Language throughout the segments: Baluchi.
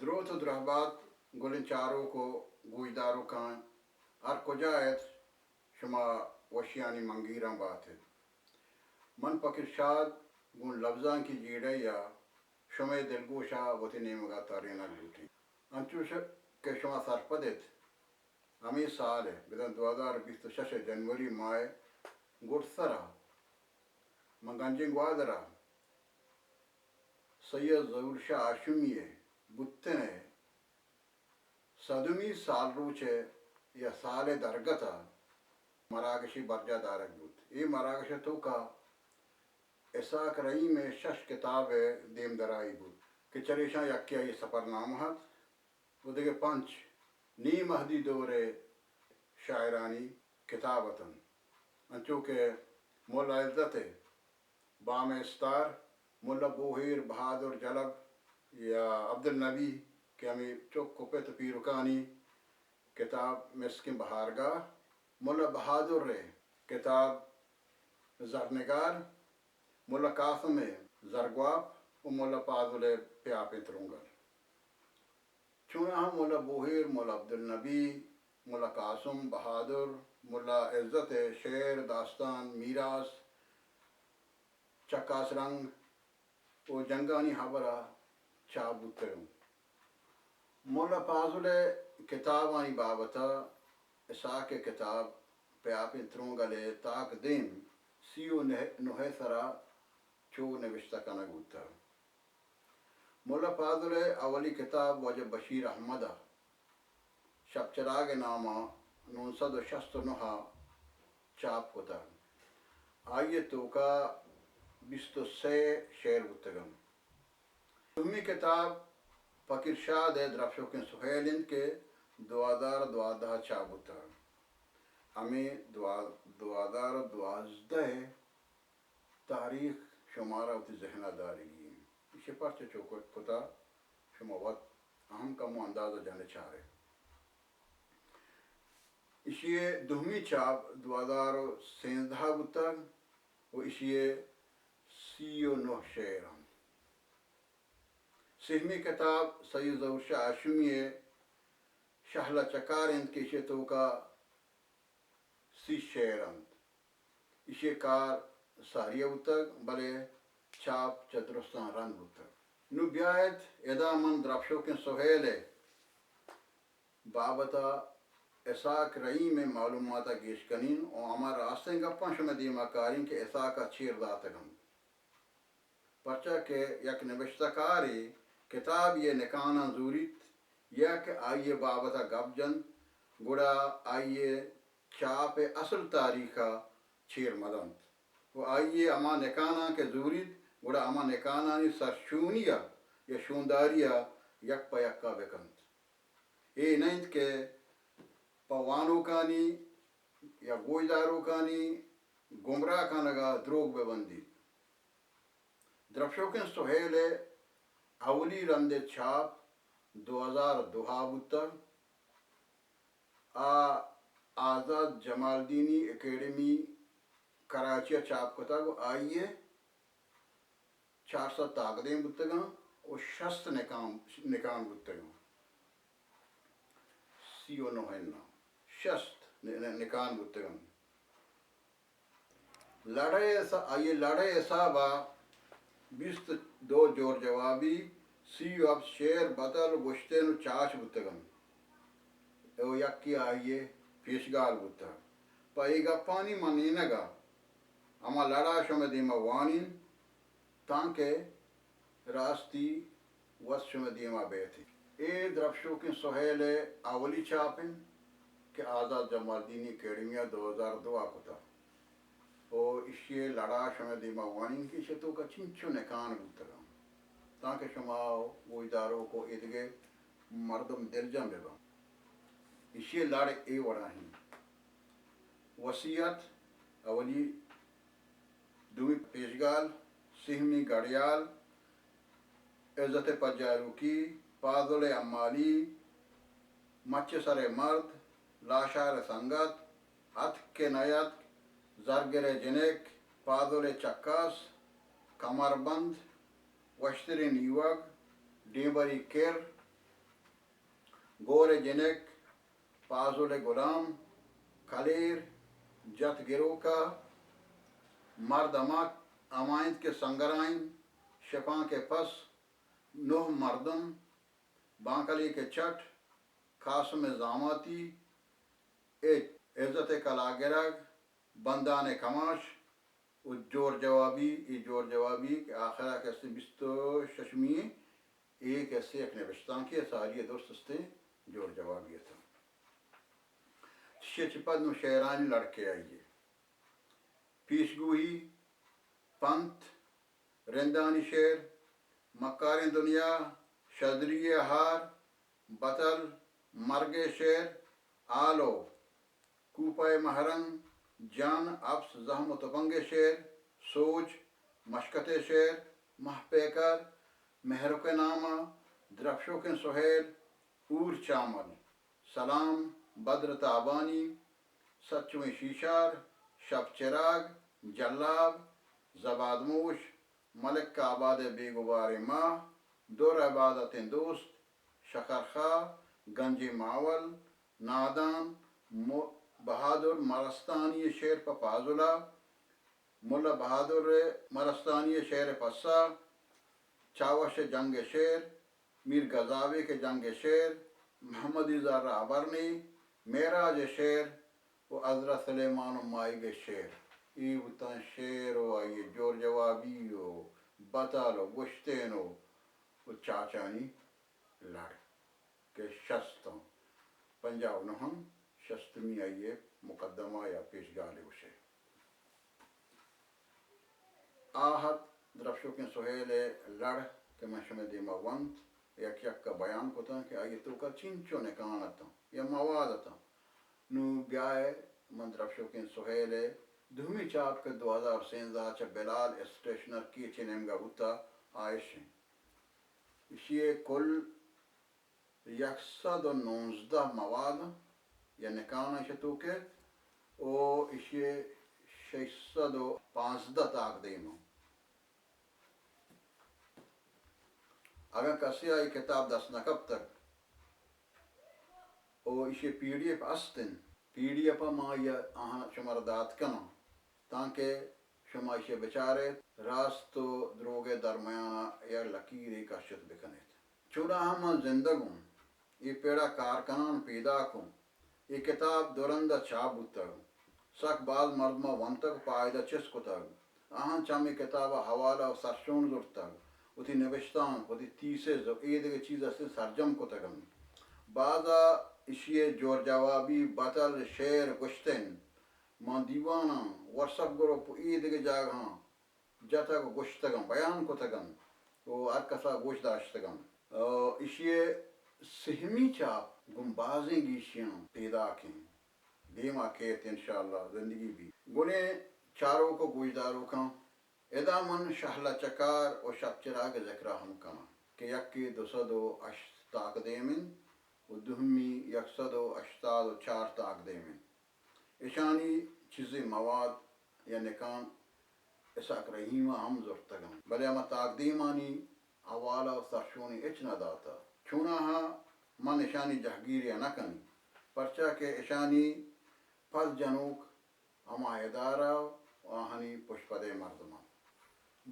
دروت ءُ درہبات گلیں چاروک ءُ گوشداروکاں، ہر کجا ات، شما وشیانی منگیراں بات ات۔ من پکر شاد گوں لبزانکی جیڑہ ءَ شمئے دلگوش ءَ وتی نیمگ ءَ ترینگ لوٹیں۔ انچوش کہ شما سرپد ات، ہمے سال ءَ، بزاں دو ہزار بیست ءُ شش ءِ جنوری ماہ ءِ گڈسر ءَ من گنجیں گوادر ءَ سید ظہور شاہ ہاشمی ءِ بوتن ءِ صدمی سالروچ ءَ یا سال ءِ درگت ءَ مراگشے برجاہ دارگ بوت۔ اے مراگش ءِ توکا اسحاق رحیم ءِ شش کتاب ءِ دیمدرائی بوت کہ چریشاں یکے آئی ءِ سفرنامہ ات ءُ دگہ پنچ نیم عہدی دور ءِ شاعرانی کتاب اتنت، انچو کہ ملا عزت ءِ بام ءِ استار، ملا بوہیر بہادر جلب یا عبدالنبی کہ ہمے چک ءُ پت ءُ پیرکانی کتاب مسکیں بہارگاہ، ملا بہادر ءِ کتاب زرنگار، ملا قاسم ءِ زرگواپ ءُ ملا پازل ءِ پیاپیں ترونگل۔ چوناہا ملا بوہیر، ملا عبدالنبی، ملا قاسم، بہادر، ملا عزت ءِ شعر، داستان، میراث، چکاس رنگ ءُ جنگانی ہبر ءَ چاپ بوتگ انت۔ ملا پازل ءِ کتابانی بابت ءَ اسحاق ءِ کتاب پیاپیں ترونگل ءِ تاکدیم سی ءُ نہ ءِ سرا چو نبشتہ کنگ بوتگ۔ ملا پازل ءِ اولی کتاب واجہ بشیر احمد ءَ شپ چراگ ءِ نام ءَ نو سد ءُ شست ءُ نہ ءَ چاپ کتگ۔ آئی ءِ توکا بیست ءُ سئے شعر بوتگ انت۔ دومی کتاب پکیر شاد ءِ درپشوکیں سہیل انت کہ دو ہزار ءُ دوازدہ ءَ چاپ بوتگ۔ ہمے دوا-، دو ہزار ءُ دوازدہ ءِ تاریخ شمارا وتی ذہن ءَ دارگی انت۔ ایشی پرچہ چو کت-، کتا، شما وت ہم کمو اندازہ جن ءُ چارے۔ ایشی ءِ دومی چاپ دو ہزار ءُ سیزدہ ءَ بوتگ ءُ ایشی ءِ سی ءُ نہ شعر انت۔ سیمی کتاب سید ظہور شاہ ہاشمی ءِ شہلا چکار انت کہ ایشی ءِ توکا سی شعر انت۔ ایشی ءِ کار ساری ءَ بوتگ، بلے چاپ چہ درستاں رند بوتگ۔ نوں بیایت ادا من درپشوکیں سہیل ءِ بابت ءَ اسحاق رحیم ءِ معلومات ءَ گیش کنیں ءُ ہما راستیں گپاں شمئے دیما کاریں کہ اسحاق ءَ چیر داتگ انت۔ پرچا کہ یک نبشتہ کارے کتابے ءِ نکاناں زوریت یا کہ آئی ءِ بابت ءَ گپ جنت، گڑا آئی ءِ چاپ ءِ اصل تاریخ ءَ چیر مہ دنت ءُ آئی ءِ ہما نکاناں کہ زوریت، گڑا ہما نکانانی سرشونی ءَ یا شونداری ءَ یک پہ یکا بہ کنت۔ اے نہ انت کہ پہ وانوکانی یا گوشداروکانی گمراہ کنگ ءَ دروگ بہ بندیت۔ درپشوکیں سہیل ءِ اولی رند ءِ چاپ دو ہزار دو ءَ بوتگ۔ آ آزاد جمالدینی اکیڈمی کراچی ءَ چاپ کتگ ءُ آئی ءِ چار سد تاکدیم بوتگ انت ءُ شست نکان، نکان بوتگ انت۔ سی ءُ نہ اناں، شست ن-، ن-، نکان بوتگ انت۔ لڑ ءِ حسا-، آئی ءِ لڑ ءِ حساب ءَ بیست ءُ دو جور جوابی، سی ءُ ہپت شعر، بتل ءُ گوشتن ءُ چاش بوتگ انت ءُ یکے آئی ءِ پیشگال بوتگ۔ پہ اے گپانی منینگ ءَ ہما لڑ ءَ شمئے دیما وانین تانکہ راستی وت شمئے دیما بیت۔ اے درپشوکیں سہیل ءِ اولی چاپ انت کہ آزاد جمالدینی اکیڈمی ءَ دو ہزار دو ءَ کتگ ءُ ایشی ءِ لڑ ءَ شمئے دیما وانین کہ ایشی ءِ توکا چنچو نکان بوتگ انت تانکہ شما ءُ گوشداروک ءُ ایدگہ مردم دلجم بہ بنت۔ ایشی ءِ لڑ اے وڑا انت: وصیت، اولی، دومی پیشگال، سیمی گڑیال، عزت ءِ پجاروکی، پازل ءِ امالی، مچ ءِ سر ءِ مرد، لاشار ءِ سنگت، اتک کہ نیاتک، زرگر ءِ جنک، پازل ءِ چکاس، کمربند، وشتریں نیوگ، ڈیمبری کر، گور ءِ جنک، پازل ءِ گلام، کلیر، جت گروک ءَ مرد ہما، ہما انت کہ سنگر ءَ انت، شپانک ءِ پس، نوہ مردم، بانکلیک ءِ چٹ، قاسم ءِ زاماتی، اے عزت ءِ کلاگرگ، بندان ءِ کماش، و جور جوابی، اے جور جوابی کہ آخر ءَ کہ استیں بیست و ششمی ایں، اے کہ استیں یک نبشتانکے ءَ ساری ءَ درست استیں جور جوابی اتاں۔ چشی ءَ چہ پد نوں شعرانی لڑکے آئی ءِ پیشگوئی، پنت، رندانی شعر، مکاریں دنیا، شدری ءِ ہار، بتل، مرگ ءِ شعر، آلو، کوپہ ءِ مہرنگ، جان، اپس، زہم و تپنگ ءِ شعر، سوج، مشکت ءِ شعر، مہ پیکر، مہرک ءِ نامہ، درپشوکیں سہیل، ہور چامل، سلام، بدر تابانی، سچویں شیشار، شپ چراگ، جلاب، زبادموش، ملک آباد ءِ بیگواریں ماہ، در عبادتیں دوست، شکرخا، گنجیں ماول، نادان، م-، بہادر مرستانی ءِ شعر پہ پازل ءَ، ملا بہادر مرستانی ءِ شعر ءِ پسہ، چاوش ءِ جنگ ءِ شعر، میر گزابیک ءِ جنگ ءِ شعر، محمدی زر ءَ ابرنی، معراج ءِ شعر و حضرت سلیمان و ماہیگ ءِ شعر۔ اے بوتاں شعر و آئی ءِ جور جوابی و بتل و گوشتین و، و چاچانی لڑ کہ شست اَنت، پنجاہ و نہ اَنت، شستمی آئی ءِ مقدمہ یا پیشگال ءَ گوش ئے۔ آ ہرد درپشوکیں سہیل ءِ لڑ کہ من شمئے دیما ونت، یک یک ءَ بیان کتاں کہ آئی ءِ توکا چنچو نکان اتاں یا مواد اتاں۔ نوں بیائے من درپشوکیں سہیل ءِ دومی چاپ کہ دو ہزار سیزدہ ءَ چہ بلال اسٹیشنر کیچ ءِ نیمگا بوتا، آ اش ایں۔ اشی ءِ کل یک سد و نوزدہ مواد یا نکان اش توکے و اشی ءِ شش سد و پانزدہ تاکدیم اَنت۔ اگاں کسے ءَ اے کتاب دست نہ کپتگ و ایشی ءِ پی ڈی ایف است اِنت، پی ڈی ایف ءَ ما آئی ءَ آہاں شمارا دات کناں، تانکہ شما ایشی ءَ بچار ایت، راست و دروگ ءِ درمیان ءَ یک لکیرے کشت بکن ایت۔ چوناہا من زندگ اوں، اے پڑ ءَ کار کنان پیداک اوں۔ اے کتاب دو رند ءَ چاپ بوتگ۔ سک باز مردماں ونتگ، پائدہ چست کتگ۔ آہاں چہ ہمے کتاب ءَ حوالہ و سرشون زرتگ، وتی نبشتانک، وتی تھیسز و اے دگہ چیز استیں سرجم کتگ اَنت۔ باز ءَ ایشی ءِ جور جوابی، بتل، شعر، گوشتن ماں دیواناں، واٹس اپ گروپ و اے دگہ جاگہاں جتگ و گوشتگ اَنت، بیان کتگ اَنت و ہر کس ءَ گوش داشتگ اَنت۔ ایشی ءِ سہمی چاپ گوں بازیں گیشیاں پیداک اِنت۔ دیما کیت انشاءاللہ زندگی بیت۔ گلیں چاروک و گوشداروکاں، ادا من شہلا چکار و شپ چراگ ءِ ذکر ءَ ہم کناں کہ یکے دو سد و ہشت تاکدیم اِنت و دومی یک سد و ہشتاد و چار تاکدیم اِنت۔ اشانی چیزے مواد یا نکان اسحاق رحیم ءَ ہم زرتگ اَنت، بلے ہما تاکدیمانی حوالہ و سرشونی ہچ نہ داتہ۔ چوناہا من اشانی جہگیری ءَ نہ کنیں، پرچا کہ اشانی پد جنوک ہما ادارہ و آہانی پشپدیں مردم اَنت۔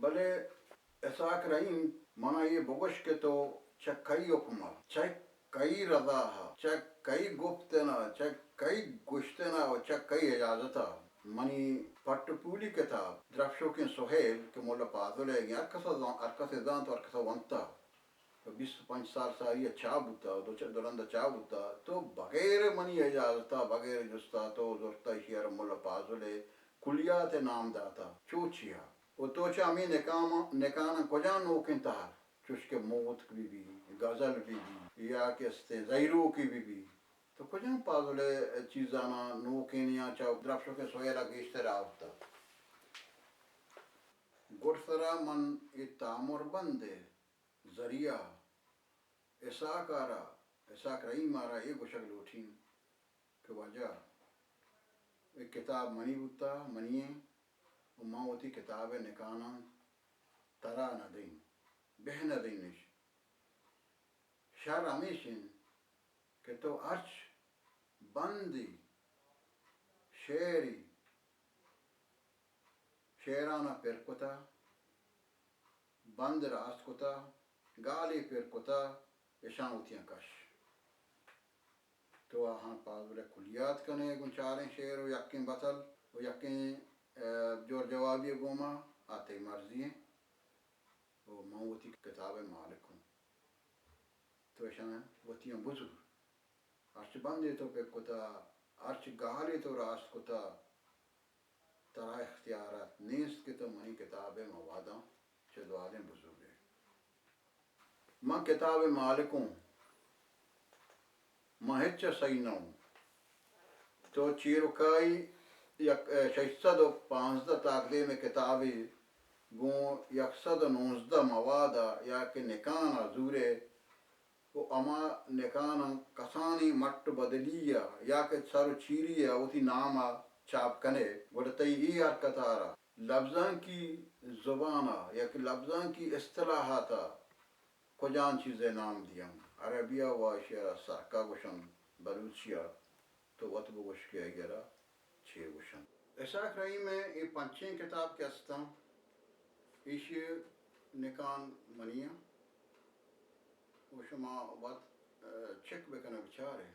بلے اسحاق رحیم، منا اے بگوش کہ تو چہ کئی حکم ءَ، چہ کئی رضا ءَ، چہ کئی گپتن ءَ، چہ کئی گوشتن ءَ و چہ کئی اجازت ءَ منی پٹ و پولی کتاب درپشوکیں سہیل کہ ملا پازل ءِ، ہر کس ءَ زان-، ہر کس ءَ زانت و ہر کس ءَ ونتہ، بیست و پنچ سال ساری ءَ چاپ بوتہ، دو چ-، دو رند ءَ چاپ بوتہ، تو بغیر منی اجازت ءَ، بغیر جست ءَ تو زرتہ ایشی ءَ را ملا پازل ءِ کلیات ءِ نام داتہ، چو چیا؟ و تو چہ ہمے نکام-، نکاناں کجام نوکیں تہر، چوش کہ موتک بہ بی، غزل بہ بی، یا کہ استیں زہیروکی بہ بی، تو کجام پازل ءِ چیزاناں نوکیں یا چہ درپشوکیں سہیل ءَ گیشتر آورتہ؟ گڈسرا من اے تامربند ءِ ذریعہ ءَ اسحاق ءَ را، اسحاق رحیم ءَ را اے گوشگ لوٹیں کہ واجہ، اے کتاب منی بوتہ، منی ایں، و من وتی کتاب ءِ نکاناں ترا نہ دئیں، بہ نہ دئیں اش۔ شر ہمیش اِنت کہ تو ہرچ بندی، شعری، شعران ء پر کتا، بند راست کتا، گالی پر کتا، اشان وتیاں کش۔ تو آہاں پازل ء کلیات کنے، گوں چاریں شعر و یکیں بتل و یکیں، ء، جور جوابی ء گوما، آ تئی مرضی انت و من وتی کتاب ء مالک ہوں۔ تو اشاں وتیاں بزور۔ ہرچ بندے تو پک کتا، ہرچ گالے تو راست کتا، ترا اختیارات نیست کہ تو منی کتاب ء مواداں چہ دوادیں بزورے۔ من کتاب ء مالک اوں، من ہچ ء سہی نہ اوں۔ تو چیرکائی یک، ء، شش سد و پانزدہ تاکدیم ء کتابے گوں یک سد و نوزدہ مواد ء یا کہ نکان ء زورے و ہما نکاناں کسانیں مٹ و بدلی ء یا کہ سر و چیری ء وتی نام ء چاپ کن ئے، گڑا تئی اے حرکت ء را لبزانکی زبان ء یا کہ لبزانکی اصطلاحات ء کجام چیز ء نام دیاں؟ عربی ء وا ایشی ء را سرکہ گوشنت، بلوچی ء تو وت بگوش کہ آئی ء را چے گوشنت۔ اسحاق رحیم ء اے پنچیں کتاب کہ استاں، ایشی ء نکان منی آں۔ و شما وت، ء، چک بکن ء بچار ئے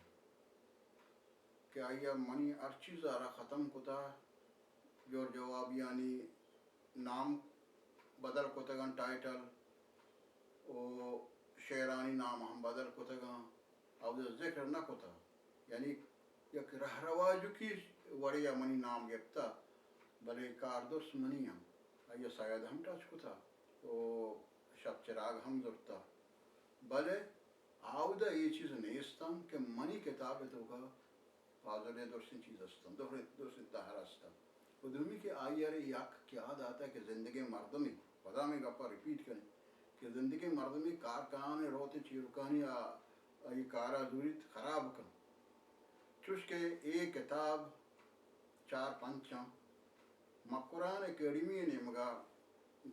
کہ آئی ء منی ہر چیز ء را ختم کتا، جور جوابیانی نام بدل کتگاں، ٹائٹل و شعرانی نام ہم بدل کتگاں، اود ء ذکر نہ کتا۔ یعنی یک رہ رواجکی وڑے ء منی نام گپتا، بلے کار درست منی ہم۔ آئی ء سید ہم ٹچ کتا و شپ چراگ ہم زرتا، بلے آودا اے چیز نیست انت کہ منی کتاب ء توکا پازل ء درستیں چیز است انت، درستیں، درستیں تہر است انت۔ و دومی کہ آئی ء را یک کیا داتا کہ زندگیں مردمے، پدا ہمے گپ ء ریپیٹ کنیں کہ زندگیں مردمے کار کنان ء روت ء چیرکانی آ، آئی کار ء زوریت خراب کن۔ چوش کہ اے کتاب چار پنچاں مکران اکیڈمی ء نیمگا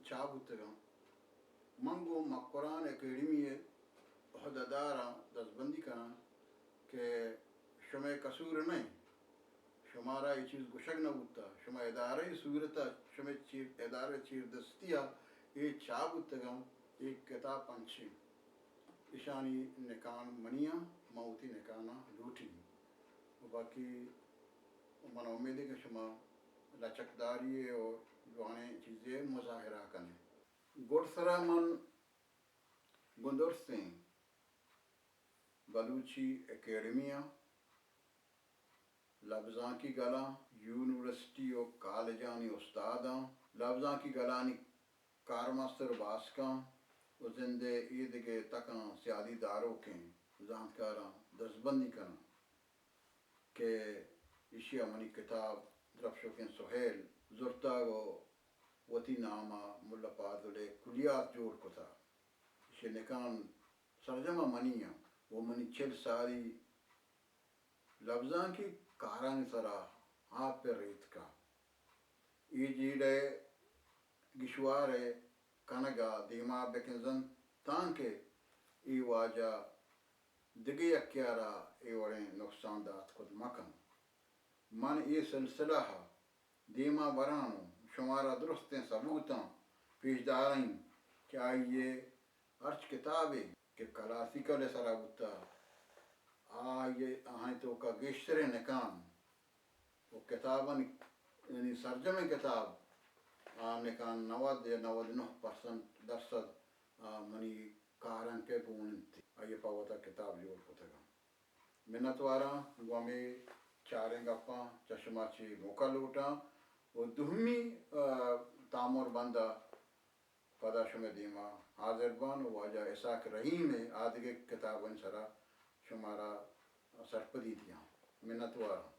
چاپ بوتگاں۔ من گوں مکران اکیڈمی ء عہدہ داراں دزبندی کناں کہ شمئے قصور نہ انت، شمارا اے چیز گوشگ نہ بوتہ، شما ادارہ ء صورت ء شمئے چیر، ادارہ ء چیردستی ء اے چاپ بوتگاں، اے کتاب پنچیں۔ اشانی نکان منی آں، من وتی نکاناں لوٹی۔ و باقی من امیدے کہ شما لچکداری ء و جوانیں چیزے مظاہرہ کن ئے۔ گڈسرا من گوں درستیں بلوچی اکیڈمی آں، لبزانکی گلاں، یونیورسٹی و کالجانی استاداں، لبزانکی گلانی کارمستر و باسکاں و زند ء اے دگہ تکاں سیادی داروکیں زانتکاراں دزبندی کناں کہ ایشی ء منی کتاب درپشوکیں سہیل زرتگ و وتی نام ء ملا پازل ء کلیات جوڑ کتگ۔ ایشی ء نکان سرجم ء منی انت و منی چل سالی لبزانکی کارانی سرا آپ ء ریتکگ۔ اے جیڑہ ء گیشوار ء کنگ ء دیما بکنزنت تانکہ اے واجہ دگہ یکے ء را اے وڑیں نقصان دات کت مہ کنت۔ من اے سلسلہ ء دیما بران و شمارا درستیں ثبوتاں پیش داریں کہ آئی ء ہرچ کتابے کہ کلاسیکل ء سرا بوتہ، آئی ء، آہانی توکا گیشتریں نکان و کتابانی، یعنی سرجمیں کتاب، آ نکان نود یا نود و نہ پرسنٹ، درصد، آ منی کارانک ء گون انت۔ آئی ء پہ وتا کتاب جوڑ کتگاں۔ منتواراں گوں ہمے چاریں گپاں چہ شما چی موقع لوٹاں و دومی، آ، تامر بند ء پدا شمئے دیما حاضر باں و واجہ اسحاق رحیم ء آدگہ کتابانی سرا شمارا سرپدی دیاں۔ منتواراں۔